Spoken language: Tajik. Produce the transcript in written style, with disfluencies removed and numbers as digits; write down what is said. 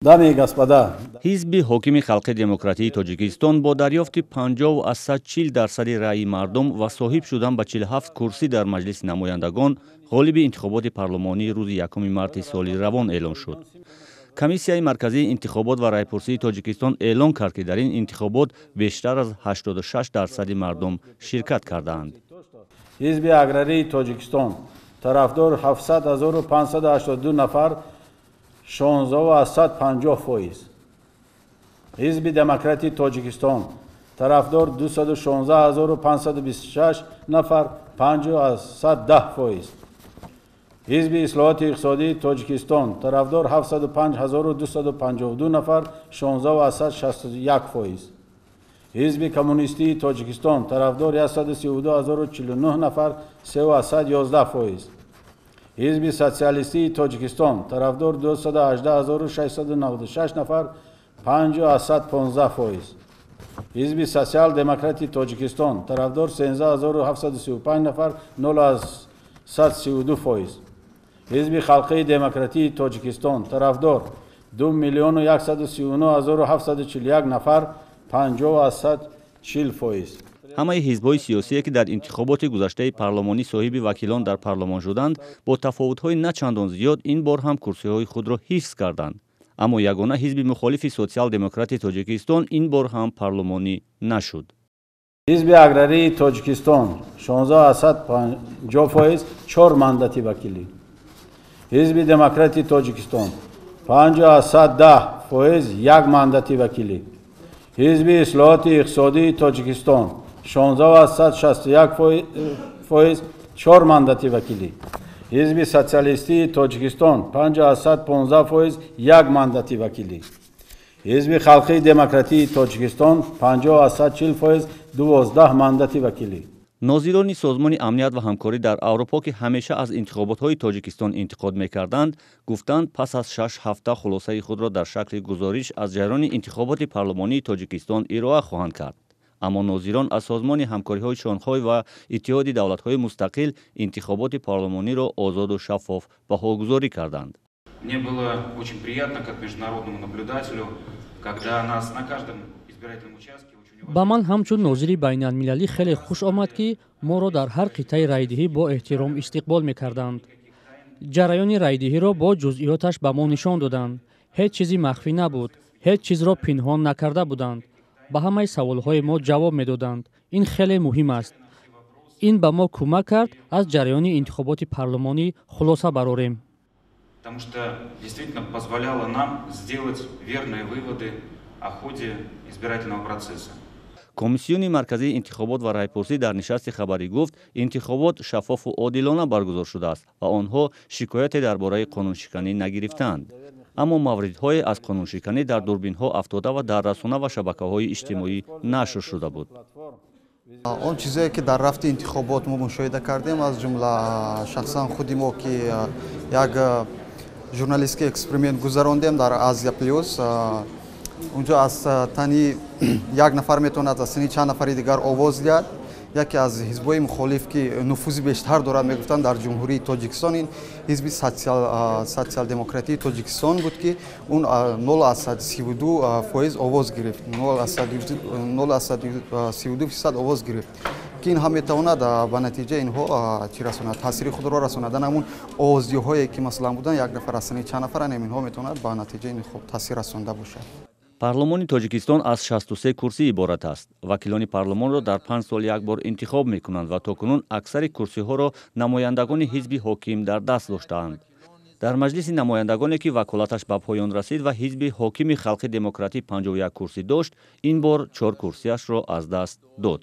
Дамы и господа, Ҳизби ҳокими Халқи Демократии Тоҷикистон бо дарёфти 50,40% раъйи мардум ва соҳиб шудан ба 47 курсӣ дар Маҷлиси намояндагон ғолиби интихоботи парлумонии рӯзи 1 марти соли равон эълон шуд. Комиссияи марказии интихобот ва райпурсии Тоҷикистон эълон кард, ки дар ин интихобот бештар аз 86% мардум ширкат кардаанд. Ҳизби аграрии Тоҷикистон, тарафдор 700 582 нафар, 16,50%. Ҳизби Демократии Тоҷикистон, тарафдор 216 526 нафар, 5,10%. Ҳизби ислоҳоти иқтисодии Тоҷикистон, тарафдор 705 252 нафар, 16,61%. Ҳизби Коммунистии Тоҷикистон, тарафдор 132 049 нафар, 3,11%. Ҳизби Социалистии Тоҷикистон, тарафдор 218 696 нафар, 5,15%. Ҳизби Социал Демократии Тоҷикистон, тарафдор 13 735 нафар, 0,32%. Ҳизби Халқии Демократии Тоҷикистон, тарафдор 2 139 741 нафар, 50,40%. Ҳамаи ҳизбҳои сиёсие, ки дар интихоботи гузаштаи парлумонӣ соҳиби вакилон дар парлумон шуданд, бо тафовутҳои на чандон зиёд ин бор ҳам курсиҳои худро ҳифз карданд. Аммо ягона ҳизби мухолифи Социал-демократи Тоҷикистон ин бор ҳам парлумонӣ нашуд. Ҳизби аграрии Тоҷикистон, 16,50%, чор мандати вакилӣ. Ҳизби Демократии Тоҷикистон, 5,10%, як мандати вакилӣ. Ҳизби ислоҳоти иқтисодии Тоҷикистон, 16,61%, чор мандати вакилӣ. Ҳизби Социалистии Тоҷикистон, 5,15%, як мандати вакилӣ. Ҳизби Халқии Демократии Тоҷикистон, 50,40%, 12 мандати вакилӣ. Нозирони Созмони амният ва ҳамкорӣ дар Аврупо, ки ҳамеша аз интихоботҳои Тоҷикистон интиқод мекарданд, гуфтанд, пас аз 6 ҳафта хулосаи худро дар шакли гузориш аз ҷараёни интихоботи парлумонии Тоҷикистон ироа хоҳанд кард. Аммо нозирон аз Созмони ҳамкориҳои Шонхой ва Иттиҳоди давлатҳои мустақил интихоботи парлумониро озоду шаффоф баҳогузорӣ карданд. Мне было очень приятно, как международному наблюдателю, когда нас на каждом избирательном участке очень Ба ман ҳамчун нозири байналмилалӣ хеле хуш омад, ки моро дар ҳар қитъаи райдиҳӣ бо эҳтиром истиқбол мекарданд. Ҷараёни райдиҳиро бо ҷузъиёташ ба мо нишон доданд. Ҳеҷ чизи махфӣ набуд, ҳеҷ чизро пинҳон накарда буданд. Ба ҳамаи саволҳои мо ҷавоб медоданд. Ин хеле муҳим аст. Ин ба мо кӯмак кард, аз ҷараёни интихоботи парлумонӣ хулоса барорем. Потому что действительно позволяло нам сделать верные выводы о ходе избирательного процесса. Комиссиони марказии интихобот ва райпурсӣ дар нишасти хабарӣ гуфт, интихобот шаффофу одилона баргузор шудааст ва онҳо шикояте дар бораи қонуншиканӣ нагирифтаанд. Аммо мавридҳое аз қонуншиканӣ дар дурбинҳо афтода ва дар расона ва шабакаҳои иҷтимоӣ нашр шуда буд. Он чизое, ки дар рафти интихобот мо мушоҳида кардем, аз ҷумла шахсан худи мо, ки як журналистский эксперимент гузарондем дар Азия Плюс, унҷо аз тани як нафар метавонад аз тани чанд нафари дигар овоз диҳад. Яке аз ҳизбҳои мухолиф, ки нуфузи бештар дорад, мегуфтанд, дар Ҷумҳурии Тоҷикистон, ин ҳизби Социал-демократии Тоҷикистон буд, ки он 0,32% овоз гирифт, 0,32% овоз гирифт, ки ин ҳам метавонад ба натиҷаи инҳо чӣ расонад, таъсири худро расонадан. Ҳамун овоздиҳое, ки масалан буданд, як нафар аз тани чанд нафаран, инҳо метавонад ба натиҷаи хуб таъсир расонда бошад. Парлумони Тоҷикистон аз 63 курсӣ иборат аст. Вакилони парлумонро дар 5 сол як бор интихоб мекунанд ва то кунун аксари курсиҳоро намояндагони ҳизби ҳоким дар даст доштаанд. Дар Маҷлиси намояндагоне, ки ваколаташ ба поён расид ва ҳизби ҳокими Халқи Демократӣ 51 курсӣ дошт, ин бор чор курсиашро аз даст дод.